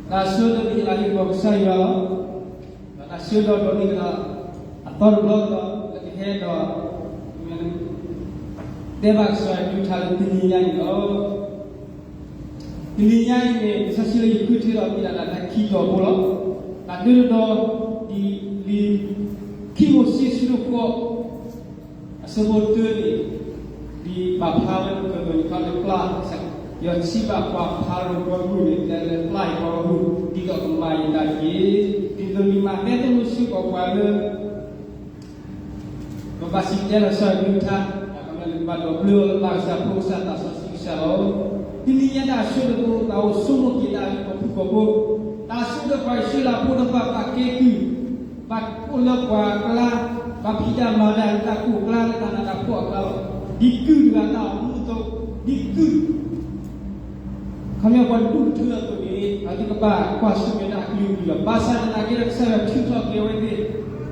တၢ်ဆၢဒီးပဟ့ၣ်လၤဟ့ၣ်ကပီၤကစၢ်ယွၤလီၤ. ဒီးတၢ်ဆၢဒီးဒိးန့ၢ်ကဒီး အသီတဘျီကဒီး လၢကဟဲဒီး တဲဘၣ်ကစၢ်ယွၤကလုၢ်ကထါလၢတနံၤညါအံၤလီၤ. တနံၤညါအံၤန့ၣ် လံာ်စီဆှံလၢယဃုထၢဒီးမ့ၢ်ဒၣ်တၢ်ခံတီၤဖိလီၤ. တၢ်ဒၢတဒီ ဒ်လံာ် ခံမိၤၡ့ဆၢဒိၣ်ဃိး အဆၢဖိတၢန့ၣ် ဒ်ပာ်ဖျါဝဲပကဂီၤယခီလၢပျၢ်, ယွၤစံးဘၣ်ပှၤဖၤရိၤပှၤဂီၢ်န့ၣ် တဲလၢပျၢ်ယပှၤဂီၢ် ဒ်သိးကမၤယတၢ်တက့ၢ်. ဒ်သိးလံာ်မးသဲတၢ်မိၤၡ့ပှၤပှၤလၢ ပဘၣ်စံးတဲလီၤကစၢ်ယွၤကလုၢ်ကထါ, ဒီးကမၤလၢကဘၣ်ဒီးဘျၢအီၤလၢဘၣ်ကစၢ်ဖိကစၢ်သးစီဆှံကစၢ်လီၤ. တနံၤညါတၢ်ဆၢတဘိ သးအိၣ်ဆိကမိၣ်က့ၤတၢ်လၢကီၢ်ဖုၣ်ကီၢ်ဖိ, တၢ်ဆၢဒီးပှၤအံၣ်စရ့လးဖိတဖၣ်ဘၣ်ကဲကုၢ်, ဘၣ်အိၣ်လၢပှၤအကျါ, ဘၣ်ဖံးတၢ်မၤတၢ်လၢတၢ်ကိၢ်အကျါ လၢတၢ်နးတၢ်ဖှီၣ်အကျါလီၤ. ဒ်ကုၢ်တဂၤတၢ်အိၣ်မူအသိး, ဒ်ကုၢ် ခီဖျိပှၤဒူၣ်ကထၢအသိးန့ၣ် အဝဲသ့ၣ်ကဘၣ်ကွၢ်ဆၢၣ်မဲာ်တၢ်အကလုာ်ကလုာ်လီၤ. ဘၣ်ဆၣ်သနာ်က့ဒီး ကစၢ်ယွၤထုးထီၣ်က့ၤအဝဲသ့ၣ်,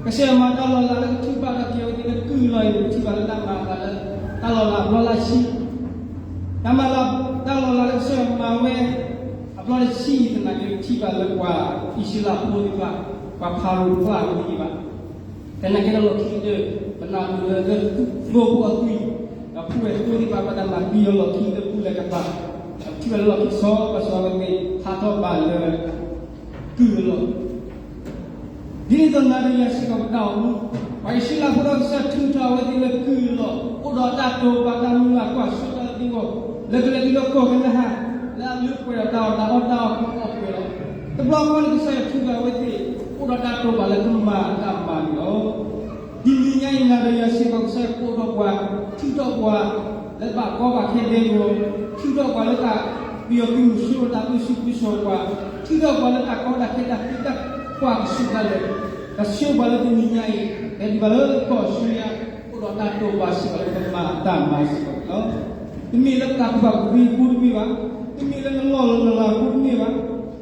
ကစၢ်ယွၤမၤတၢ်လီၤလးလၢကထုးဘၣ်ထီၣ်က့ၤအဝဲသ့ၣ်လၢကုၢ်အလီၢ်အံၤန့ၣ် ထုးဘၣ်လၢတၢ်မၤအသးလၢ တၢ်လီၤလးအဘျီလၢဆံ, တၢ်မၤလီၤ, တၢ်လီၤလးလၢကစၢ်ယွၤမၤဝဲ အဘျီလၢဆံအံၤသနာ်က့ ထုးဘၣ်လၢပှၤအံၣ်စရ့လးဖိသ့ၣ်တဖၣ်, ပှၤဖၤရိၤတဖၣ်အဝဲသ့ၣ်ဘၣ်. သနာ်က့ဒီးလီၢ်ခံကတၢၢ် ပနၢ်ဟူလၢ လၢသိဖိအသွံၣ်, ဒီးဖုဝဲၢ်သိသ့ၣ်တဖၣ် ဘၣ်တၢ်မၤသံအီၤလီၢ်ခံကတၢၢ် ပူၤလဲၤကပၤ, ဒီးထံၣ်ဝဲလၢလီၢ်ခံကစီၣ် ဘၣ်ဆၣ်အဝဲသ့ၣ် ဟးထီၣ်ဘးလၢ ကုၢ်အလီၢ် ဒ်န့ၣ်အသိးနၤဒီးယၤစ့ၢ်ကီးပတၢ်အိၣ်မူ, ပှၤအံၣ်စရ့လးဖိဒီးကစၢ်ထုးထီၣ်အဝဲသ့ၣ်လၢကုၢ်အလီၢ်, အိၣ်ဒီးတၢ်တိာ်ပာ် တၢ်မုၢ်လၢ်ကွၢ်ဆၢတၢ်သံဝီၤ, လၢကလဲၤတုၤလၢကီၢ်ကနၤဧၣ်, လၢအလၢပှဲၤဒီးတၢ်အီၣ်တၢ်အီ အီၣ်ပှဲၤလီၤ. တဘျီဃီန့ၣ် ကစၢ်ယွၤထုးထီၣ်အဝဲသ့ၣ် အိၣ်ဒီးတၢ်တိာ်ပာ်လၢကမၤတၢ်မၤန့ၣ်လီၤ. တနံၤညါအံၤ နၤဒီးယၤစ့ၢ်ကီး ကစၢ်ယွၤကိးထီၣ်ပှၤ, ထုးထီၣ်ပှၤ လၢဘၣ်ကီဘၣ်ခဲဒဲကဝီၤ, ထုးထီၣ်ပှၤလၢတၢ်ပယီၤသုးမုၢ်ဆ့ၣ် တၢ်ပၢဆူၣ်ပၢစိးပှၤ, ထုးထီၣ်ပှၤလၢတၢ်ကီတၢ်ခဲ တၢ်သံတၢ်ပှၢ်ကဆူးတၢ်လဲၤ, ဒီးဆှၢပှၤလၢတနံၤညါအံၤ လဲၤတုၤဘၣ်လၢကီၢ်အီစထြ့လယါ, အိၣ်ဒီးတၢ်တိာ်ပာ်စ့ၢ်ကီးလၢကမၤတၢ်မၤစ့ၢ်ကီးန့ၣ်လီၤ. တမ့ၢ်လၢပတၢ်ကူၣ်ဘၣ်ကူၣ်သ့အဃိတမ့ၢ်ဘၣ်, တမ့ၢ်လၢပ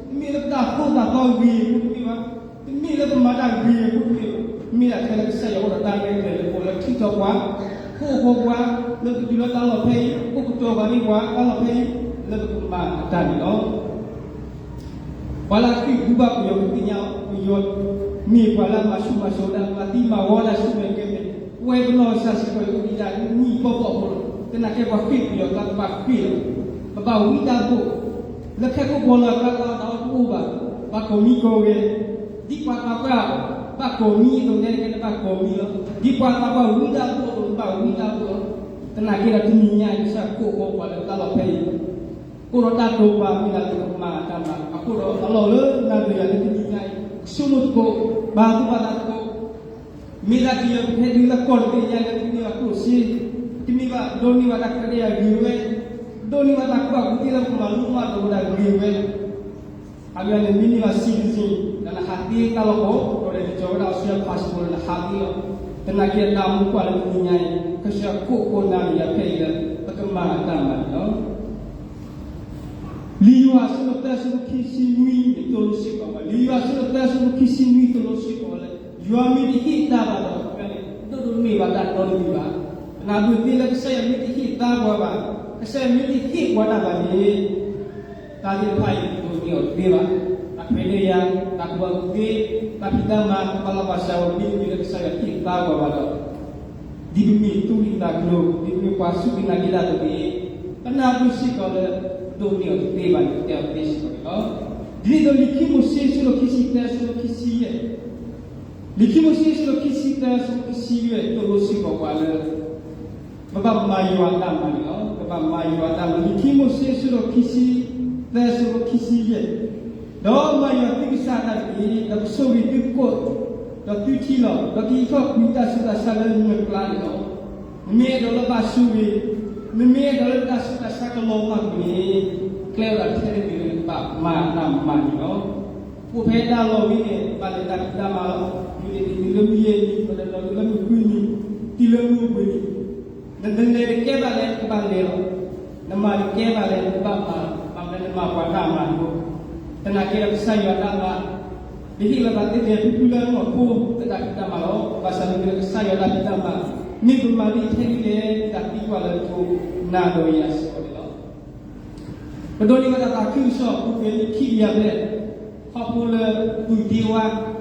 လီၢ်လၢပလၤအဃိတမ့ၢ်ဘၣ်, တမ့ၢ်လၢပတၢ်သိၣ်တၢ်သီဂ့ၤအဃိတမ့ၢ်ဘၣ်, တမ့ၢ်လၢပမၤတၢ်ဂ့ၤအဃိတမ့ၢ်ဘၣ်, မ့ၢ်ဒၣ်ထဲလၢကစၢ်ယွၤအိၣ်ဒီးတၢ်ရဲၣ်ကျဲၤလၢပဂီၢ်လၢထုးထီၣ်ပှၤ, ကိးဃီပှၤ, လၢပတုၤလၢတၢ်လီၢ်ဖဲအံၤ, အိၣ်ကတီၤပှၤန့ၢ်ပှၤတၢ်လီၢ်ဖဲအံၤ, လၢပကမၤအတၢ်န့ၣ်လီၤ. ပှၤလၢအဃ့ၢ်ပူၤဘၣ်ပယီၤ ပသ့ၣ်ညါအီၤ, ပယီၤမ့ၢ်ပှၤလၢအမၤဆူၣ်မၤစိးတၢ်, မၤသံမၤဝီတၢ်ဆူၣ်မဲာ်ကဲမဲာ်, ပဝဲပနီၢ်ကစၢ်စ့ၢ်ကီး အိၣ်ဒံးတၢ်နံၣ်ပီၢ်ပီၢ်ဖိလီၤ. သနာ်က့ပှၤဃ့ၢ်ပယီၤအကျါ ပဘၣ်ဃ့ၢ်လီၤ. ပဘၣ်ဝံတၢ်ဘိၣ်, လၢခဲကိာ်ပီၢ်လၢအကျါ တၢ်အီၣ်တအိၣ်ဘၣ်, ဘၣ်ကိးမံၤကိးဂၤ, ဒ်ပှၤသးပှၢ် ဘၣ်ကိးမံၤအသိး နကဲနဘၣ်ကိးမံၤလီၤ. ဒ်ပှၤသးပှၢ်ဝံတၢ်ဘိၣ်အသိး နဘၣ်ဝံတၢ်ဘိၣ်လီၤ. သနာ်က့ဒီးတနံၤညါအံၤ ကစၢ်ယွၤကိးဃီပှၤလၢတၢ်လီၢ်ဖဲအံၤ အိၣ်ဒီးတၢ်တိာ်ပာ်မ့ၢ်ဒၣ်လၢကမၤတၢ်မၤ အဃိဒီးအလီၢ်လၢနၤဒီးယၤလၢတနံၤညါအံၤ ကဆိကမိၣ်သကိး, ပာ်သူၣ်ပာ်သးသကိး, မ့ၢ်ဒၣ်ကယဲၢ်ပဟဲတုၤလၢကီၢ်တဘ့ၣ်ညါလၢ တမ့ၢ်ဘၣ်ကျိၣ်စ့, တမ့ၢ်ဘၣ်ဒိးန့ၢ်ဘၣ် တၢ်ခွဲးတၢ်ယာ်ဂ့ၤဝဲ, ဒိးန့ၢ်ဘၣ်တၢ်ကူၣ်ဘၣ်ကူၣ်သ့လၢပမၤလိမၤဒိးဝဲဒၣ်ဂ့ၤဝဲ အမ့ၢ်န့ၣ် မ့မ့ၢ်ဘၣ် citizen ဒီးနဟးသ့တၢ်လီၢ်ကီၢ် ဒီးနကီၤဝဲဒၣ် Australia passport ဒီးနဟးသ့လီၤ. သနာ်က့တၢ်မူကွၢ်လၢတနံၤညါအံၤ ကစၢ်ယွၤကိးဃီနၤဒီးယၤဖဲအံၤလၢ ပကမၤအတၢ်မၤန့ၣ်လီၤ. လံာ်ယိၤဟၣ်အဆၢဒိၣ်သၢအဆၢဖိခံဆံနွံန့ၣ် သိၣ်လိစ့ၢ်ကီးဝဲ, လံာ်ယိၤဟၣ်အဆၢဒိၣ်သၢအဆၢဖိခံဆံနွံ သိၣ်လိစ့ၢ်ကီးဝဲလၢ ယွၤမ့ၢ်တဟ့ၣ်တၢ်ဘၣ်ဒီး ဒိၣ်ဒိၣ်မ့ၢ်ဘၣ်တၢ်နီတမံၤဘၣ်. ပနၢ်ပၢၢ်သ့လၢကစၢ်ယွၤမ့ၢ်တဟ့ၣ်တၢ်ပှၤဘၣ်, ကစၢ်ယွၤမ့ၢ်တဟ့ၣ်ပှၤတၢ်ဘၣ်န့ၣ် တၢ်သ့ၣ်တဖၣ်အံၤ ဒိးန့ၢ်အီၤတသ့ဘၣ်. တၢ်ခွဲးတၢ်ယာ်, တၢ်ကူၣ်ဘၣ်ကူၣ်သ့, တၢ်ဖံးတၢ်မၤ, တၢ်ဘၣ်လီၤဘၣ်စးဝဲ မ့တမ့ၢ်လၢကစၢ်ယွၤဟ့ၣ်တၢ်ပှၤဘၣ်ဒီး ဒ်ပမ့ၢ်သူၣ်ဂ့ၢ်သးကျိၤ, ဒ်ပမ့ၢ်ပှၤစူၢ်က့ၤနာ်က့ၤတၢ်အသိးန့ၣ်, ပနၢ်ပၢၢ်စ့ၢ်ကီးလၢ ဒိးန့ၢ်အီၤတသ့ဘၣ်န့ၣ် တဲအီၤသ့စ့ၢ်ကီးန့ၣ်လီၤ. ဒ်န့ၣ်အသိး လံာ်ခံမိၤၡ့ အဆၢဒိၣ်ခံဆံသၢ အဆၢဒိၣ်ခံဆံယဲၢ်, လံာ်ခံမိၤၡ့ အဆၢဒိၣ်ခံဆံသၢ အဆၢဒိၣ်ခံဆံယဲၢ် သိၣ်လိစ့ၢ်ကီးပှၤလၢ ပဘၣ်မၤယွၤအတၢ်မၤန့ၣ်လီၤ. ပဘၣ်မၤယွၤအတၢ်မၤ, လံာ်ခံမိၤၡ့ အဆၢဒိၣ်ခံဆံသၢ အဆၢဒိၣ်ခံဆံယဲၢ်, ဒီးမၤယွၤသုကစၢ်အတၢ်တက့ၢ်, ဒီးကဆိၣ်ဂ့ၤသုကိၣ်, ဒီးသုထံလီၤ, ဒီးကဟံးထီၣ်ကွံာ်တၢ်ဆူးတၢ်ဆါလၢနကျါန့ၣ်လီၤ. နမ့ၢ်အဲၣ်ဒိးလၢဘၣ်ဆိၣ်ဂ့ၤ, နမ့ၢ်အဲၣ်ဒိးလၢတၢ်ဆူးတၢ်ဆါကလီၤမၢ်ကွံာ်န့ၣ်, ကျဲဝဲဒၣ်ထဲတမံၤလၢနကဘၣ်မၤတၢ်မၤန့ၣ်လီၤ. အိၣ်ဖဲတၢ်လီၢ်ဝံၤန့ၣ် ဘၣ်လဲၤတၢ်ဖံးတၢ်မၤလီၤ. မုၢ်တနံၤတုၤလၢမုၢ်ယဲၢ်နံၤ, ပလဲၤလီၤတုၤလၢမုၢ်ဃုနံၤ, တုၤလၢမုၢ်ဘှံးနံၤ, နလဲၤတကဲဘၣ်လဲၣ် နကဘၣ်လဲၤလီၤ. နမၤတကဲဘၣ်လဲၣ် နကဘၣ်မၤ, ဘၣ်မနုၤနမၤပှၤတၢ်မၤန့ၣ်, သနာ်က့ဒီးကစၢ်ယွၤတၢ်မၤ ဒ်ဟ့ၣ်လီၤသးသ့ဒဲးဖုဖုလၢနီၢ်ခိ လၢတၢ်ဖံးတၢ်မၤလီၤ. ဘၣ်ဆၣ်မ့ၢ်လၢကစၢ်ယွၤတၢ်ဖံးတၢ်မၤ, မ့ၢ်ပမၤဒ်ထဲဒ်လဲၣ် တၢ်သံကွၢ်လၢအထိးနၤဒီးယၤစ့ၢ်ကီးန့ၣ်လီၤ. ပဒိးန့ၢ်ဘၣ်တၢ်သးခုကစီၣ် ပူၤကွံာ်လံခံကယၤဘျဲၣ်, ဟီၣ်ခိၣ်လၢသူၣ်က့ဝါ, တၢ်မ့ၢ်ကလၤဝါ, သရၣ်ယူဒၤသၢ, လဲၤစိာ်ဃီၤန့ၢ်ဝဲဒၣ်တၢ်သးခုကစီၣ်, ခံကယၤဘျဲၣ်ဝံၤဒီး ခံကဟဲတုၤဘၣ်လၢ ကီၢ်သၢဘ့ၣ် လၢတၢ်ကိးလၢကီၢ်ဆူယဲဖဲ လၢတၢ်အီၣ်ကူအီပှဲၤတၢ် ဘၣ်လီၤဘၣ်စးအလီၢ်, နတမၤတၢ်မၤဘၣ်လၢနအီၣ်ဘၣ်ကိၣ်စ့, နအီၣ်ဘၣ်တၢ် တၢ်အီၣ်တၢ်အီလီၤ. အဝဲမ့ၢ်တၢ်လၢတၢ်ပှဲၤအလီၢ်လီၤ. အဃိဒီး ပအိၣ်လၢမုၢ်နုာ် ပဟဲတုၤလီၤလၢ ပအိၣ်လၢဆၣ်လၢမုၢ်ထီၣ် ဒီးပဟဲတုၤလၢမုၢ်နုာ်လံ, တနံၤညါမ်ပကပီၤထီၣ်သကိးတက့ၢ်. တုၤလၢပီၢ်မုၢ်နုာ်အဃိဒီး ပမ့ၢ်မုၢ်မ့ၢ်လီၤနုာ်တၢ်ကပၤန့ၣ်ဒီး ပတၢ်အိၣ်မူကလီၤမၢ်ပတၢ်ပှၤစ့ၢ်ကီးန့ၣ်လီၤ. ပမ့ၢ်က့ၤကွၢ်လၢဟီၣ်ခိၣ်မဲာ်ဖံးခိၣ် ကီၢ်တဘ့ၣ်မ့ၢ်ကီၢ်လၢလၢပှဲၤလီၤ. ကီၢ်တဘ့ၣ်အိၣ်ဒီးတၢ်ဖံးတၢ်မၤဂ့ၤဝဲ တၢ်ကူၣ်ဘၣ်ကူၣ်သ့ဝဲ တၢ်အိၣ်ခဲလၢာ်ခဲဆ့ တၢ်လၢတလိၣ်ဘၣ်ခဲလၢာ်, ဘၣ်ဆၣ်သနာ်က့ဒီး တၢ်လၢအသူၣ်ကံၢ်အကံၢ်အလဲ, ပမ့ၢ်က့ၤကွၢ်က့ၤလၢအကံၢ်အလဲပူၤန့ၣ် တၢ်ဟးဂူာ်ဟးဂီၤအိၣ်စ့ၢ်ကီးဝဲအါမးအဃိဒီး နၤဒီးယၤ ကစၢ်ယွၤဟ့ၣ်လီၤပှၤမူဒါ ဒ်လံာ်မးသဲအဆၢဒိၣ်ခံဆံဃိး သိၣ်လိစ့ၢ်ကီးပှၤန့ၣ် တဘၣ်မၤတၢ်ဘၣ်, ဘၣ်တဲပှၤလၢတၢ်သးခုကစီၣ်တၢ်ဖံးတၢ်မၤန့ၣ်လီၤ. လံာ်မးသဲအဆၢဒိၣ်ဃု ဆၢဖိသၢဆံသၢ သိၣ်လိစ့ၢ်ကီးပှၤလၢ ပမ့မ့ၢ်ဃုဆိယွၤအဘီအမုၢ်, ဒီးတၢ်တီတၢ်လိၤတဖၣ်တက့ၢ်, ဒီးတၢ်ကဘၣ်ဖှိၣ်ဒၣ်တဖၣ်န့ၣ် ခဲလၢာ်လၢသုဂီၢ်လီၤ. မ်ပသုတဃုဆိတၢ်ဆိၣ်ဂ့ၤတဂ့ၤ, မ်ပကမ့ၢ်ပှၤလၢအဃုဆိတၢ်ဆိၣ်ဂ့ၤအကစၢ်တက့ၢ်. ပမ့ၢ်ဃုဆိတၢ်ဆိၣ်ဂ့ၤအကစၢ်ဒီး တၢ်ဆိၣ်ဂ့ၤကပိာ်ထွဲဒီးခံသပှၢ်တဂ့ၤလီၤ. ကွၢ်က့ၤ မ်ယမူဒီးစီၤအၤဒၣ် တချုးလၢကစၢ်ယွၤတ့လီၤက့ၤအဝဲသ့ၣ်ဒံးဘၣ်အဆၢကတီၢ်န့ၣ် ပထံၣ်ဘၣ်လၢကစၢ်ယွၤရဲၣ်ကျဲၤကတီၤဘၣ်တၢ်လၢအဝဲသ့ၣ်အဂီၢ်ခဲလၢာ်ဝံၤလံ. တၢ်အီၣ်တၢ်အီ, တၢ်ဖိတၢ်လံၤ, တၢ်ဖိတၢ်လံၤ, ဆၣ်ဖိကီၢ်ဖိခဲလၢာ်အိၣ်ကတီၤဘၣ်လၢအဝဲသ့ၣ်အဂီၢ်လၢာ်လံ. အိၣ်ဒၣ်ထဲလၢ ခီပညီဘၣ်ယုၢ်ဆၣ်ဖိကီၢ်ဖိအမံၤသ့ၣ်တဖၣ်လီၤ. အဃိဒီးပမ့ၢ်ဃုဆိကစၢ်ယွၤ, ပမ့ၢ်လဲၤဆိဒၣ်ဒီးကစၢ်ယွၤန့ၣ် တၢ်ခဲလၢာ်ကစၢ်ယွၤကရဲၣ်ကျဲၤဒၣ်လၢပဂီၢ်အဂ့ၤကတၢၢ်စ့ၢ်ကီးန့ၣ်လီၤ. လံာ်ဝံယၡါယၤ အဆၢဒိၣ်ဃုဆံ အဆၢဖိခံဆံ ပှၤသကိး လံာ်ဝံယၡါယၤ အဂ့ၢ်ဒ်အံၤ, ပှၤတကလုာ် ဒီးအဘီအမုၢ်လၢအကမၤတၢ်န့ၣ် ကဟးဂီၤဝဲလီၤ. မ့မ့ၢ်ပှၤတကလုာ်တဖၣ်န့ၣ် ကအိၣ်သယုၢ်သပှၢ်ကတၢၢ်လီၤ. ပှၤတကလုာ်လၢ, ပှၤတကလုာ်မ့ၢ်ဂ့ၤ, ပှၤတဘီအမုၢ်တဘ့ၣ်မ့ၢ်ဂ့ၤ, မ့ၢ်တမၤကစၢ်တၢ်မၤဘၣ်ဒီး အထံအကီၢ်ကဟးဂီၤဝဲ, ဒီးအပှၤကလုာ်ကအိၣ်သယုၢ်သညိဝဲန့ၣ်လီၤ. နၤဒီးယၤ ပဘၣ်ဃ့ၢ်မှံဟးဖျိးလံ. ဒ်န့ၣ်အသိး ဒဲကဝီၤဒၣ်အီၣ်သးစ့ၢ်ကီး တဂုာ်တကျၢၤလၢၤဘၣ်. ခီပညီန့ၣ်မ့ၢ်ပှၤ တၢ်အီၣ်တၢ်အီလီၤဆံးလီၤစှၤလီၤဝဲ, တၢ်မူဆူၣ်မၤစၢၤ တၢ်ကီတၢ်ခဲစံၣ်လီၤစှၤလီၤဝဲ လၢတၢ်ကပၤကပၤလီၤ. ဖဲတုၤလၢကီၢ်တဘ့ၣ်ဝံၤ မ့ၢ်တမၤကစၢ်ယွၤတၢ်မၤ, မ့ၢ်တဟ့ၣ်လီၤသးဆူၣ်ဆူၣ်ဝဲဝဲဘၣ်ဒီး ဒ်ကစၢ်ခရံာ်တၢ်ကတိၤဒီး ပှၤကွၢ်တကလုာ် ခီပညီန့ၣ်ထံကီၢ်ပှၤကလုာ် ကအိၣ်သယုၢ်သညိဝဲန့ၣ်လီၤ. ပမ့ၢ်မၤယွၤတၢ်မၤသပှၢ်ကလုာ်န့ၣ်ဒီး ကစၢ်ယွၤကတိၤတၢ်ဆိၣ်ဂ့ၤလၢပှၤသပှၢ်ကလုာ်န့ၣ်လီၤ. လံာ်တံတူး အဆၢဒိၣ်တဆံ အဆၢဖိသၢဆံတၢ သိၣ်လိစ့ၢ်ကီးပှၤလၢ သုအီၣ်တၢ်မ့ၢ်ဂ့ၤ, သုအီတၢ်မ့ၢ်ဂ့ၤ မၤတၢ်ခဲလၢာ်လၢ ကစၢ်ယွၤအလၤကပီၤအဂီၢ်တက့ၢ်. တၢ်လၢပမၤသ့မ့ၢ်ဒၣ် အိၣ်ဖဲကီၢ်တဘ့ၣ် ပဒိၣ်ကျီကျီ ပှၤလၢပဒိၣ်ကျီကျီပာ်ကပာ်ဝဲ, ပှဲၤလီၤဆီဒၣ်ပှၤလၢနီၢ်ဒိၣ် သူၣ်က့သးပှၢ်မိၢ်ပၢ်တဖၣ် ပဒိၣ်ကျီကျီတဘၣ်ဘၣ် အါအါဘၣ် တနီၤဒီးတဘၣ်ဘၣ်. သနာ်က့တၢ်လၢပမၤသ့န့ၣ်ဒီး လံာ်တံတူး အဆၢဒိၣ်တဆံ အဆၢဖိသၢဆံတၢ သိၣ်လိစ့ၢ်ကီးပှၤလၢ လၢပတၢ်အီၣ်တၢ်အီ, ပတၢ်ပာ်သူၣ်ပာ်သး ပတၢ်အိၣ်မူအိၣ်ဂဲၤ ပတၢ်ဖံးတၢ်မၤတမံၤလၢ်လၢ် မ်ပမ့ၢ်ဒၣ်ဝဲလၢယွၤအလၤကပီၤအဂီၢ်တက့ၢ်. တၢ်အီၣ်တၢ်အီလၢပအီၣ်အီၤစ့ၢ်ကီး ပမ့ၢ်ဒၣ်လၢကစၢ်ယွၤအလၤကပီၤအဂီၢ်တက့ၢ်. ဒ်န့ၣ်အံၤန့ၣ်ဒီး ယသ့ၣ်နီၣ်ထီၣ်ပအိၣ်လၢ ဘိးတၢ်မၤလီၢ်, ပှၤဟဲစံၣ်လၢတၢ်ဆါ, ဟဲစံၣ်တၢ်ဆါလၢကသံၣ်မူၤဘှီး, မ့တမ့ၢ်ပတဲလၢပှၤမ့ၢ်ပှၤအီၣ်သ့ၣ်ယၤလၢတၢ်မၤလီၢ် ပှၤအီၣ်သံၣ်မူၤဘှီး, ပှၤသူကသံၣ်မူၤဘှီးဧါ, ပှၤဟဲဆှၢတၢ်ဆှၢပှၤကညီဂၤတဆံ, တၢ်ကျါန့ၣ်ဘၣ်ဒီးယၤလီၤ, ယလဲၤလီၤ, ယအီၣ်ဒီးသဘျုး, ဟးဖိဘီၣ်ဖး, ဒီးသဲးသၣ်သံ, ဘုလၢသံကျိသံကစဲးဝဲန့ၣ် ဒီးပှၤဟဲစံၣ်ပှၤလၢအနၣ်ရံၣ်တဆံဒီး မ့ၢ်ပှၤစံၣ်တၢ်ဆါမၤတၢ်မတၤပတသ့ၣ်ညါ, အီၣ်သဘျုးဝဲ, ဒီးသဲးသၣ်သံ, ဘုလၢသံကစဲးဝဲန့ၣ်, ပှၤဘူၣ်ပှၤဖး, လဲၤ, လဲၤဒီးပှၤစံၣ်တၢ်ပှၤဟံၣ်လီၤဒီး ပှၤဖိတဘိ, ပှၤဖိတံၢ်တံၢ်မံၤဖိတဘိ, ဘူဘူဘူ ပှၤလၢ, ဂီၤဂီၤဘူဝဲဒၣ်, ဂီၤဂီၤဂီၤဒီး တၢ်မ့ၢ်မ့ၢ်နထၢဒီးမၤထၢဒီးဝဲ အဝဲကီကီကီဒီးပှၤတထၢဒီးလီၤဘျီ, တုၤလၢထၢဒီးဘျီ ပှၤဖး, ဝဲဒီးဝဲဒၣ်တၢ်မ့ၢ် နကီၢ်ပူၤသံၣ်ဧါ, မ့မ့ၢ်တၢ်ဘ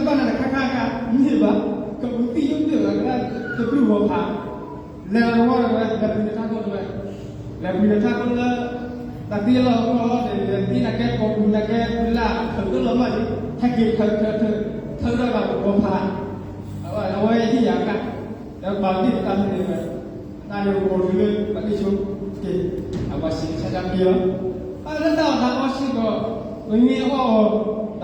ၣ်နၤတခါခါခါ မ့ၢ်ဘၣ်, ကီၢ်ပူၤသံၣ်ယိၣ်ဒၣ်ဝဲဒၣ် တဘျုးပှၤဖး, လဲၤဒီးဝဲဒီးဝဲ လဲၤပှ့ၤနထါခိၣ်တဝဲ, လဲၤပှ့ၤနထါခိၣ်လၢ တၢ် တၢ်သ့လီၤခီလီၤန့ၣ် သ့နာ်က့ ကိးပူၤနာ်က့ ပူၤလၢ် ထုးဒိၣ်လီၤမးန့ၣ် ဟဲက့ၤထုးထုးထုး ထုးထီၣ်ဒီးပကီဖး အဝဲဟ့ၣ်ယၤကါ ဒီးပာ်သ့ၣ်ပတၢ်မ့ၢ်ဝဲ တၢ်န့ၣ်ကီးဒုးလၢ ပှၤသ့ၣ်ဆိက့ၤ အဝဲစံးဆၢတၢ်က့ၤလီၤ. အလၢတၢ်အီၣ်တၢ်အီစ့ၢ်ကီး ပမ့ၢ်အီၣ်အီၤ ဒီးပ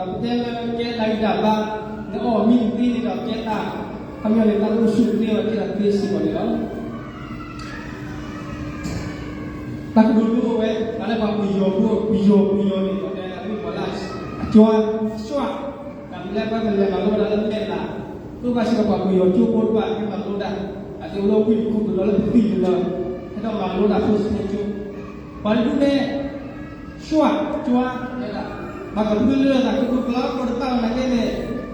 တဲလၢကဲတၢ်ဂံၢ်တၢ်ဘါ နအီၣ်မ့ၢ်တသ့န့ၣ်ဒီးကဲတၢ် ခီပညီန့ၣ် တၢ်အိၣ်ဆူၣ်အိၣ်ချ့ဝဲကဲတၢ်သ့စ့ၢ်ကီးန့ၣ်လီၤ. တၢ်ကဒိၣ်ဒိၣ်အိၣ်ဝဲ တၢ်လၢပှၤပယီၤဖိ ပယီၤပယီၤန့ၣ် ပတဲလၢမ့ၢ်ပှၤလၢ အကၠွါ အစွၣ် တၢ်မ့ၢ်လၢပှၤကလဲၤမၤလိဒၣ်လၢမဲာ်လး ဒိၣ်ဘၣ်စ့ၢ်ကီးပှၤပယီၤကၠိဖိတဖၣ် ဟဲမၤလိဒၣ် အသုးအိၣ်လၢဝ့ၢ်တခူပူၤဒီးလၢပသံၣ်ပူၤဒီး ဟဲဒီးမၤလိဒၣ်ဖိဆံးဖိကၠိ ပှၤတဒူၣ်န့ၣ် စွၣ် ကၠွါ တဲဒၣ် ဘၣ်ကဖုလၢတၢ်ကဒိကလါကီတဖၣ်နာ်က့န့ၣ် မ့ၢ်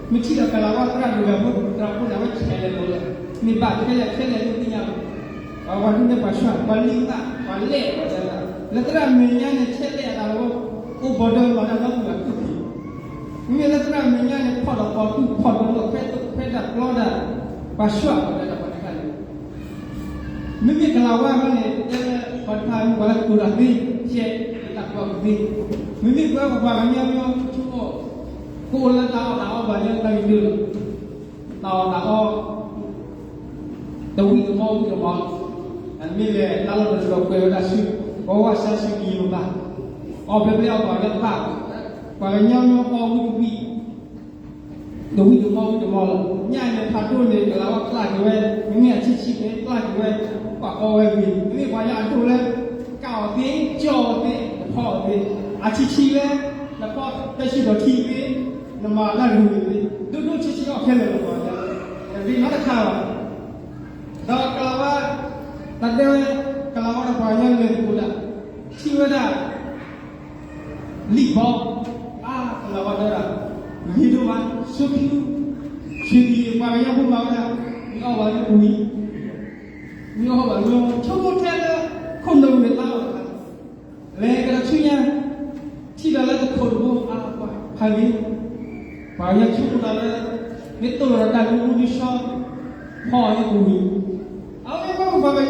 ထံၣ်ဒီးကလးဝါသရၣ်ဒိၣ်ဂၤဖိ သရၣ်ဖိန့ၣ် အဝဲဆဲးလဲၤလိၤလီၤ မ့ၢ်ဘၣ်ခဲလၢာ်ခဲလၢာ်လၢသ့ၣ်ညါလီၤ ပှၤပှၤဒူၣ်န့ၣ်ပှၤစွၣ် ပှၤလံၣ်သၣ် ပှၤလဲၣ်ပှၤတဲဒၣ် လၢသရၣ်မဲာ်ညါန့ၣ် ဆဲးလဲၣ်အတၢ်လီၤ အိၣ်ဘီဒၢမၤတၢ်ဒီပုၢ်ဝဲၢ်သူၣ်ဖှံ မ့မ့ၢ်လၢသရၣ်မဲာ်ညါန့ၣ် ဖီၣ်ဒီးပှၤသူၣ်ဖီၣ်ဒီးလီၢ်ဖဲသိၣ်ဖဲဒၣ်ကျီဒၣ် ပှၤစွၣ်ပှၤတဲဒၣ်ပှၤတခါန့ၣ် မ့မ့ၢ်ကလးဝါခီန့ၣ် တဲလၢပှၤတဖၣ်မ့ၢ်ပှၤလၢကတိၤတၢ်သ့ ယဲၢ် တၢ်ကွၢ်ကသ့ မ့မ့ၢ်ပှၤပှၤကညီမ့ၢ်ဆိကမိၣ် ကအိၣ်လၢတၢ်အီၣ်တၢ်အီဘၣ်လၢတၢ်ဂ့ၢ်ဒၢလီၤ တၢ်အီၣ်တၢ်အီ တဝံၣ်တမီၢ်ဝံၣ်တမီၢ်လီၤ အမ့ၢ်လဲၤတၢ်လီၢ်တတီၤကွဲးဝဲဒၣ်ဆူ ကဝီၤဝါဆါဆူကယံာ်မဘၣ် အီၣ်ဘျဲဘျဲအီၣ်ပှၤလၢဘၣ် ပှၤကညီမ့ၢ်အီၣ်ဝံၣ်တဝံၣ် တဝံၣ်တမီၢ်ဝံၣ်တမီၢ်လီၤ ညၣ်န့ၣ်ဖးဒိၣ်န့ၣ် ကလးဝါကျၢ်က့ၤဝဲ မ့မ့ၢ်အဆံးဆံးန့ၣ် ကျၢ်က့ၤဝဲ ပှၤအီဝဲဂ့ၤ မ့မ့ၢ်ပှၤလၢအဒိၣ်လၢ ကၣ်အီၤသ့ ကၠီအီၤသ့ နဖီအီၤသ့ အဆံးဆံးလၢ နဖီတၢ်ဆံးဒီးထံသ့ နမၤတၢ်ဂ့ၤဂ့ၤသ့ ဒိၣ်ဒိၣ်ဆံးဆံးအီၣ်ခဲလၢာ်လီၤ တဂ့ၤနီတခါဘၣ် ဒီးကလးဝါ တၢ်တဲဝဲ ကလးဝါဒီးပှၤကညီလဲၤသကိးတၢ် ထံၣ်ဝဲဒၣ် လံာ်ဘီ အါ ကလးဝါတဲဒၣ် ဂ့ၤဒိၣ်မး ဆိခံ ဆံးကယံာ် ပှၤကညီဖိမၤဝဲဒၣ် မ့ၢ်အီၣ်ဝဲလၢပူၤအံၤ မ့ၢ်အီၣ်ဝဲလၢ ဆိကမိၣ်ထဲလၢ ခိၣ်နူာ်မ့ၢ်သးအီၣ်တခါ လဲၤကဒီးဆူညါ ထံၣ်ဒီးလၢတခိးတဘိ အါ ပှၤဖးဂ့ၤ ပှၤကညီဆိကမိၣ်တၢ်လၢ မ့ၢ်သိၣ်လိာ်ဒီးတၢ်ဒူဒူဒူဆှီ ဖီအီၤလၢပူၤအံၤ အဝဲမ့ၢ်ပှၤကညီ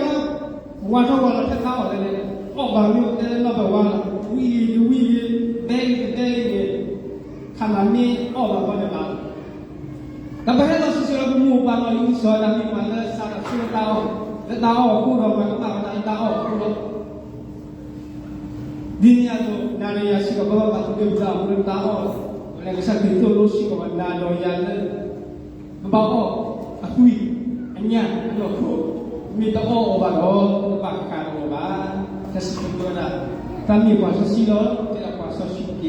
ဝါထီၣ်ဝါလီၤဖဲခါအီၣ်လဲၣ်လဲၣ် အီၣ်ဘၣ်မ့ၢ်ပတဲလၢနီၢ်ပၢၢ်ဝါလီၤ ဝံၣ်ဂ့ၤတဝံၣ်ဂ့ၤ ဘဲဂ့ၤတဘဲဂ့ၤန့ၣ် ခးမၤမ့ၢ်အီၣ်ဘၣ်ဖီန့ၣ်ဘၣ် ဒီးပဟဲလီၤစံးဆၢလၢပမိၢ်ပၢ်လီၤ ယုစီၤတၢ်မ့ၢ်ပှၤလၢစးထီၣ်ဆူတၢ်အီၣ် လၢတၢ်အီၣ်အဃိဒီး ပှၤကဘၣ်ဝဲဒၣ်လၢတၢ်အီၣ်အဃိလီၤ ဒ်န့ၣ်အသိး နၤဒီးယၤစ့ၢ်ကီး ပဘၣ်ပာ်သူၣ်ပာ်သးအီၤလၢတၢ်အီၣ် လၢကစၢ်ခရံာ်သိၣ်လိစ့ၢ်ကီး နၤဒီးယၤလၢ ပဘၣ်အီၣ်အသွံၣ် အညၣ်အနီၢ်ခိ မ့ၢ်တအီၣ်အီၤဘၣ်ဒီး ပဘၣ်ဃးဒီးအီၤဘၣ် တၢ်စံးဆၢဝဲဒၣ် တၢ်မ့ၢ်ပှၤစီဆှံလီၤ တဲဒၣ်ပှၤစီဆှံတက့ၢ် ပူၤကွံာ်သၢလါ တလါခံ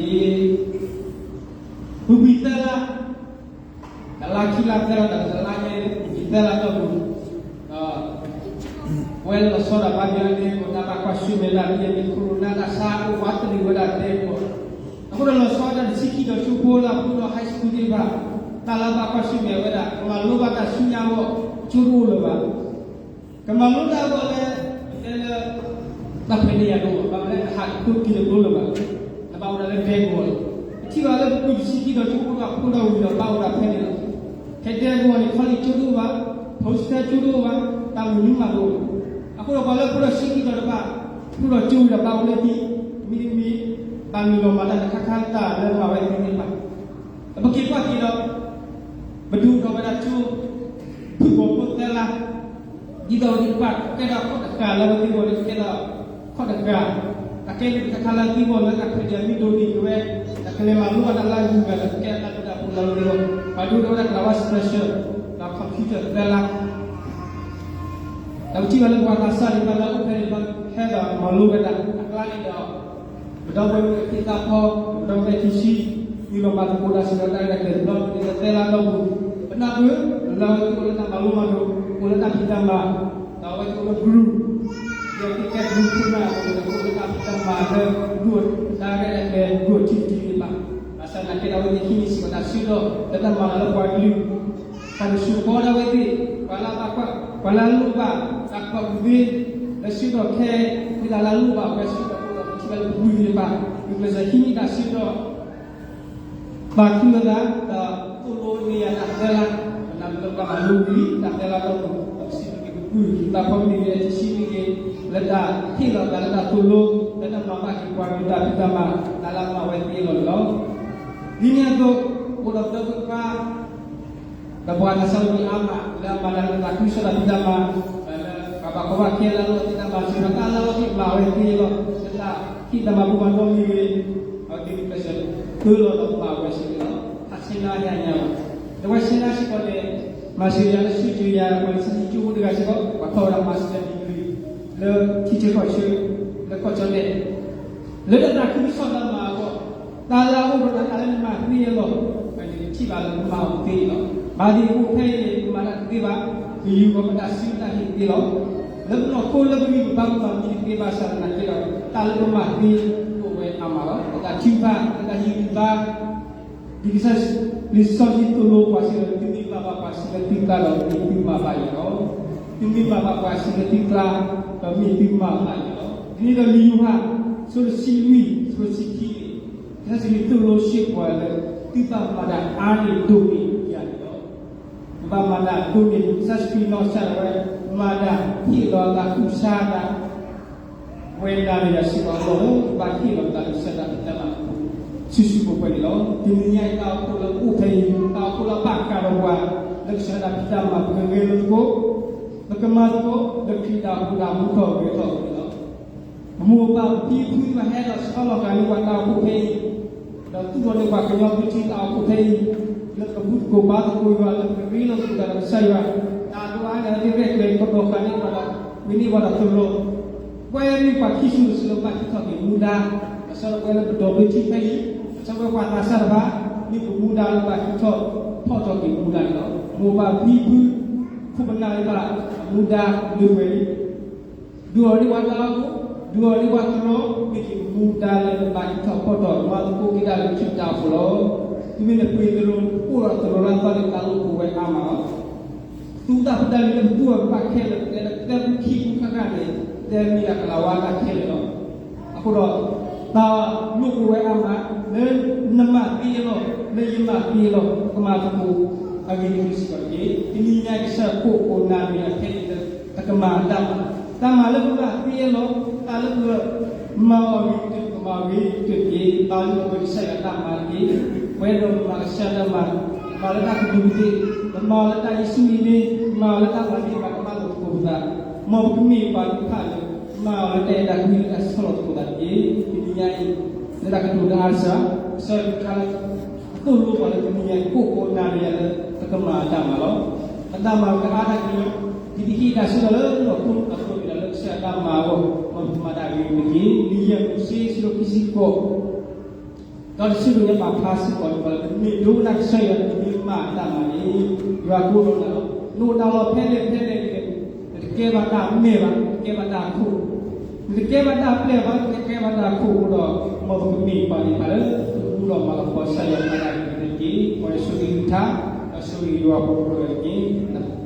လါသၢလါ တလါညါ ပူၤကွံာ်သၢလါတီၢ်ပူၤ ဒီး ပဝဲလီၤဆီဒၣ်ဘါယွၤဒဲကဝီၤ တၢ်ဘၣ်ကွၢ်ဆၢၣ်မဲာ်ဒၣ် ပယဲၢ်မံၤခိၣ်ရိၣ်နၢ်တၢ်ဆါအိၣ်ဝးတရံးဝဲဒၣ်ဒဲကဝီၤ အဃိဒီးလီၤဆီဒၣ်တဆံခံဒီးဆူဖိလၢအဖိဒီး high school သ့ၣ်တဖၣ် တၢ်လၢဘၣ်ကွၢ်ဆၢၣ်မဲာ်ဝဲဒၣ် ကမၤလိဘၣ်တၢ်ဆူညါအဂီၢ် ကၠိတအိၣ်လၢၤဘၣ် ကမၤလိတၢ်အဂီၢ်လၢ ပတဲလၢ တၢ်ဖဲန့ၣ်ယၤဒိၣ် ဘၣ်မနုၤနဟးတကျိၤက့ၤတကျိၤလၢၤဘၣ် နဘၣ်အိၣ်ဒၣ်လၢဒဲကဝီၤလီၤ ပထံၣ်ဘၣ်လၢပကွံာ်တဆံခံဒီးဆူဖိဒီးအဖိဒီးဝံၤဒီးဘၣ်အိၣ်ဒၣ်ဖဲန့ၣ်လီၤ ဖဲဒဲကဝီၤန့ၣ် college ကၠိတအိၣ်ဘၣ် ဟိစတဲကၠိတအိၣ်ဘၣ် တၢ်မုာ်မုာ်မးတအိၣ်ဘၣ် အဃိဒီးပှၤလၢဖိဒီးဆံခံဒီးတဖၣ် ဖိဒီးကၠိဝံၤဒီးဘၣ်အိၣ်လၢဒ် မ့တမ့ၢ် ဘၣ်နုာ်လီၤမၤတၢ်တခါခါတၢ်လၢမၤဝဲသ့ၣ်တဖၣ် ပက့ၤကွၢ်က့ၤဒီး ပဒုးအိၣ်ထီၣ်ဝဲဒၣ်ကၠိ ဖုၣ်ကိာ်ဖိသၢလါ ဒ်သိးဝဲသ့ၣ်တဖၣ် ကဲထီၣ်ခီၣ်တဃာ်လၢဝဲသ့ၣ်အဂီၢ်န့ၣ် ကဲထီၣ်ခီၣ်တဃာ် တၢ်ကဲဘျုးတခါခါလၢသ့ၣ်အဂီၢ်လၢတၢ်ဖဲဒၣ်မ့ၢ်ဒိးန့ၢ်က့ၤဝဲ တၢ်ကလဲၤမၤလိဘၣ်တၢ်လၢအဂုၤအဂၤဒီး ကဲထီၣ်တၢ်ဘျုးတၢ်ဖှိၣ်လၢဝဲသ့ၣ်အဂီၢ် ပှၤဒုးအိၣ်ထီၣ်ဝဲဒၣ်ကလးဝါ special ဒီး computer သၢလါ ဒီးပထံၣ်ဘၣ်လၢပှၤသးစၢ်သ့ၣ်တဖၣ်လၢအအိၣ်ဖဲန့ၣ်တဖၣ် ဟဲဒီးမၤလိဝဲဒၣ်အကျါန့ၣ်ဒီး ပဒီပုၢ်ဝဲၢ်မုၣ်သ့ၣ်သးဖီ ပဒီပုၢ်ဝဲၢ်ခံဆံ နုာ်လီၤမၤသကိးတၢ်စံးဒီးတၢ်ရဲၣ်တၢ်ကျဲၤတဘျီ ဒ်သိးသၢလါတီၢ်ပူၤ ပနၢ်ပၢၢ် လၢအဝဲသ့ၣ်အိၣ်လၢတၢ်မၤလိမၤဒိး အိၣ်လၢတၢ်ဖံးတၢ်မၤ ဒီးအဝဲသ့ၣ်အိၣ်လၢ group ဒီးသ့ၣ်ကဲ group ခိၣ်နၢ်အဃိန့ၣ် အိၣ်လၢတၢ်ဖံးတၢ်မၤလၢ group တၢ်ရဲၣ်တၢ်ကျဲၤ group ထံတထံသ့ၣ်တဖၣ် ဘၣ်ဆၣ်သနာ်က့ဒီးအဝဲသ့ၣ်ဟံးန့ၢ်စ့ၢ်ကီးတၢ်ဆၢကတီၢ် လၢတၢ်မၤလၢပှၤကလုာ် တၢ်ကဆူးကီဒၣ်ဝဲသ့ၣ် ပှၤလၢအဘၣ်ကွၢ် ပှၤလၢအလိၣ်ဘၣ် တၢ်ကူၣ်ဘၣ်ကူၣ်သ့ လၢဆၢကတီၢ်ခဲ မ့ၢ်တၢ်လၢအလိၣ်ဘၣ်အဃိ ဆၢကတီၢ်အဃိဒီး ပထံၣ်ဘၣ်လၢပပူၤသ့ၣ်တဖၣ် ပကစၢ်ဟံးန့ၢ်တၢ်ဆၢကတီၢ် ပာ်ထူလၢသး ဒီးသိၣ်လိန့ၢ်ယၤတၢ်သၢလါ ပနၢ်ပၢၢ်လၢပှၤမၤလိဝံၤ တၢ်သၢလါတီၢ်ပူၤ ဒီးပစံးဘျုးက့ၤပပုၢ် တၢ်ဖီမ့ၢ်ဂ့ၤ တဆံမ့ၢ်ဂ့ၤ လၢတၢ်ဟ့ၣ်လီၤသးလၢတၢ်သိၣ်လိ လၢတၢ် ဘၣ်က့ၤပှၤကလုာ်တၢ်ဖံးတၢ်မၤ တၢ်လၢအမၤဝဲသ့လီၤန့ၣ်လီၤ. ဒ်န့ၣ်အသိး အိၣ်ဒီးသၢဖိတဖၣ် ဒီးပှၤသးစၢ်ဝဲအါမး လၢအမၤတၢ်လၢတၢ်သးခုကစီၣ်တၢ်ဖံးတၢ်မၤ လၢပှၤဘၣ်ကီဘၣ်ခဲလၢအလီၢ်သ့ၣ်တၢ်မၤစၢၤ တၢ်လၢအလီၢ်သ့ၣ်မၤဝဲသ့လီၤ. တၢ်ဟ့ၣ်တၢ်မၤဘူၣ်မၤတီၢ်မ့ၢ်ဂ့ၤ အဝဲသ့ၣ်ကစၢၢ်ကၢလီၤဒီးမၤဝဲစ့ၢ်ကီးလီၤ. ဟးဆှဲနါယၤညါဘၣ်. ဒီးပှၤဆှဲနါစ့ၢ်ကီးန့ၣ် မၤစၢၤယၤလၢဆၢကၢယၤ ပှၤလၢဆံးကၠိဖိတဂၤစ့ၢ်ကီး ပှၤထီၣ်ဝဲဒၣ် master degree လၢထံဆၢကီၢ်ဆၢ လၢကီၢ်ကၠီၣ်တဲၣ် လၢတၢ်သးခုကစီၣ်တၢ်မၤအဂီၢ် တၢ်လၢအအိၣ်ဒီးတၢ်လၢနမၤသ့အလီၢ် ပထံၣ်ဘၣ်လၢနမၤအီၤသ့လီၤ. ဘၣ်သ့ၣ်အိၣ်ဖဲအံၤန့ၣ် ပမၤတၢ်တသ့ဘၣ်, ပယူၤပှၤပတၢ်စုတၢ်ဟ့ၣ်သ့လီၤ. လၢပနီၢ်ခိလၢပဂံၢ်ပဘါပမၤမံတသ့ဘၣ်ဆၣ်သနာ်က့ဒီး တၢ်လၢပမၤသ့အိၣ်ဝဲအါမးလီၤ. ပတၢ်ထုကဖၣ် ပတၢ်ဟ့ၣ်ဂံၢ်ဘါ ဒ်ကစၢ်လံာ်စီဆှံသိၣ်လိပှၤစံးလၢ သုမ့ၢ်မၤဘၣ်ပှၤဆံးလၢသုကျါဒီး မ့ၢ်သုမၤဘၣ်ယၤလီၤ. သုမ့ၢ်မၤဘၣ်ပှၤဆံးလၢသုကျါ ဒီးမ့ၢ်သုမၤဘၣ်ယၤလီၤ. ဒ်န့ၣ်ဒီးလံာ်ယိၤဟၣ် အဆၢတဆံလွံၢ် အဆၢတဆံခံန့ၣ် ကစၢ်ယ့ၣ်ၡူးခရံာ်သိၣ်လိစ့ၢ်ကီးပှၤလၢ သုဘၣ်မၤတၢ်အါန့ၢ်ဒိၣ်န့ၢ်ယၤန့ၣ်လီၤ. ပဘၣ်မၤတၢ်ဒိၣ်န့ၢ် ကစၢ်ယ့ၣ်ၡူးခရံာ်နီၢ်ကစၢ်ဒၣ်ဝဲ မၤတၢ်ဟ့ၣ်လီၤအသးသူၣ်ဆါတၢ် ဝဲဒၣ်လၢယၤစ့ၢ်ကီးအလီၢ်လၢ ပဘၣ်ဟ့ၣ်လီၤပသးလၢကစၢ်တၢ်ဖံးတၢ်မၤအပူၤ ဆူၣ်ဆူၣ်ပှဲၤပှဲၤန့ၣ်လီၤ. တနံၤညါအံၤ တၢ်အိၣ်ဖှိၣ်လၢအိၣ်ဖဲအံၤ တၢ်အိၣ်ဖှိၣ်လၢအဘၣ်ဃးဒီးပှၤ လၢကစၢ်တၢ်ဖံးတၢ်မၤ ပကဂဲၤလိာ်သကိး ပကမၤသကိး လၢခရံာ်တၢ်အိၣ်ဖှိၣ်တၢ်မူထီၣ်ဂဲၤထီၣ်အပူၤန့ၣ်လီၤ. ပမိၢ်ပၢ်ပဖံပဖုဘၣ်ဟဲဒီးဆီလီၤဃာ်န့ၢ်ပှၤတၢ်အိၣ်ဖှိၣ်ဖဲအံၤ ဒီးသူၣ်ထီၣ်န့ၢ်ပှၤကညီသုးက့တၢ်အိၣ်ဖှိၣ်ဖဲအံၤ လၢပကဘူၣ်သကိးဘါသကိးယွၤ လၢပကရ့လိာ်သကိးတၢ်ဒီးကစၢ်ယွၤ တၢ်ဒိးအါဂၤလၢသ့ၣ်ရဲၣ်ကျဲၤကဒီးဃာ်န့ၢ်ပှၤဒီး ပှ့ၤန့ၢ်ပှၤဒီးသရိာ် ပဝဲမ့ၢ်ပှၤခံစိၤတစိၤလၢဘၣ်ဟံးထီၣ်က့ၤမူဒါ အဆၢလၢပဝဲလၢပဒိးဘျၢထံဖဲအံၤ အဆၢပဝဲပှၤသးစၢ်တဖၣ် မ့ၢ်ပမူဒါလၢဘၣ်ဟံးထီၣ်ဖီၣ်ထီၣ်က့ၤမူဒါန့ၣ်လီၤ. မိၢ်ပၢ်ဖံဖု ခိၣ်ပနၢ်လၢဘၣ်အမူဒါလၢပှဲၤလံ ဒုးအီၤန့ၢ်ပှၤတၢ်အိၣ်ဖှိၣ် ဒုးအီၤန့ၢ်ပှၤသရိာ် မ့ၢ်က့ၤမူဒါလၢနဘၣ်ဟံးထီၣ်ဖီၣ်ထီၣ် မၤသကိးက့ၤတၢ်လၢခရံာ်တၢ်အိၣ်ဖှိၣ်လီၤ. သုမ့ၢ်နပှ့ၤသရိာ် အိၣ်ဒီးသရိာ်လၢအသီန့ၣ် တၢ်လိၣ်ဘၣ်ဝဲအါမးလီၤ. သုတၢ်ဖိတၢ်လံၤလၢပတူၢ်ဘၣ်ဘၣ်ခဲလၢာ် တဲလၢတၢ်ပူၤခံပူၤဃၣ်ဃၣ်န့ၣ် တဲမ့ၢ်ဒၣ်ကလၤဝါတၢ်ခဲလၢာ်လီၤ. အဃိဒီး တၢ်လိၣ်ဘၣ်ဝဲအါမး လၢနမၤသ့အလီၢ် လၢယမၤသ့အလီၢ် ကမၤသကိးအဂ့ၢ်န့ၣ်စ့ၢ်ကီးတက့ၢ်. တနံၤညါကစၢ်ယွၤကိးကိးနၤနၤယၤဖဲအံၤလၢ တၢ်ကမၤတၢ်မၤ တၢ်မၤလၢပမၤသ့အလီၢ် တၢ်လၢပမၤအီၤဂ့ၤကတၢၢ် ပကမၤအီၤဂ့ၤကတၢၢ်တက့ၢ်. ဘၣ်လၢပဝဲကစၢ်ယွၤတၢ်မၤတက့ၢ်. ပဝဲဒီးပမၤကစၢ်ယွၤတၢ်မၤ မၤလၢတၢ်ကဒူးကဒ့ၣ် ပမၤအီၤလၢတၢ်ယ့ၣ်ၡူးအံၤန့ၣ် မၤအီၤလၢတၢ်မၤန့ၢ်ဘၣ်ကမၣ်လိာ်သကိးပသး မ်ပကမ့ၢ်ပှၤသ့ၣ်တဖၣ်လၢ မၤအီၤလၢတၢ်အဲၣ်တၢ်ကွံလၢတၢ်ဆီၣ်လီၤသကိးသးတက့ၢ်. တနံၤညါအံၤ လၢတၢ်ကတိၤတအါစှၤ ကစၢ်ယွၤတခါလၢ အသိၣ်လိပှၤလၢတနံၤညါ ကိးကိးနၤနၤယၤလၢ ပကမၤတၢ်မၤလီၤ. ပတၢ်မၤကအါတၢ်က့ၤလၢ ဒ်ပဟ့ၣ်တၢ်ဆၢကတီၢ်လၢနီၢ်ခိအသိးန့ၣ်ဒီး လၢကစၢ်ယွၤတၢ်မၤအဂီၢ် မ်ပကမၤတၢ်ဂ့ၤတက့ၢ်. လံာ်ယဲၢ်မိၤၡ့ အဆၢဒိၣ်ခံဆံဃိး ဒီးတဆံဒိၣ်ညါပာ်ဖျါစ့ၢ်ကီးန့ၣ် ပှၤလၢတမ့ၢ်ဒိကနၣ်ကစၢ်ယွၤ တမ့ၢ်မၤတၢ်မၤန့ၣ် ယွၤကိးလီၤနၤလီၤ. နအိၣ်တၢ်လီၢ်ဖဲလဲၣ်ဖဲလဲၣ်န့ၣ် နတကဲဘၣ်တၢ်မဲၢ်ဘၣ်, နတကဲဘၣ်တၢ်ခိၣ်, နတကဲဘၣ်တၢ်ပျဲၢ်ဘၣ်, နတကဲဘၣ်တၢ်ခိၣ်အဃိဒီး မ်ပကမ့ၢ်ပှၤသ့ၣ်တဖၣ်လၢ တဘူၣ်ထီၣ်မၤလီၤပှီၢ်ကစၢ်ယွၤအတၢ်ဂ့ၤတက့ၢ်. မ်ယွၤဆိၣ်ဂ့ၤကလုၢ်ကထါ ဒီးဆိၣ်ဂ့ၤယွၤဖိဖိတက့ၢ်.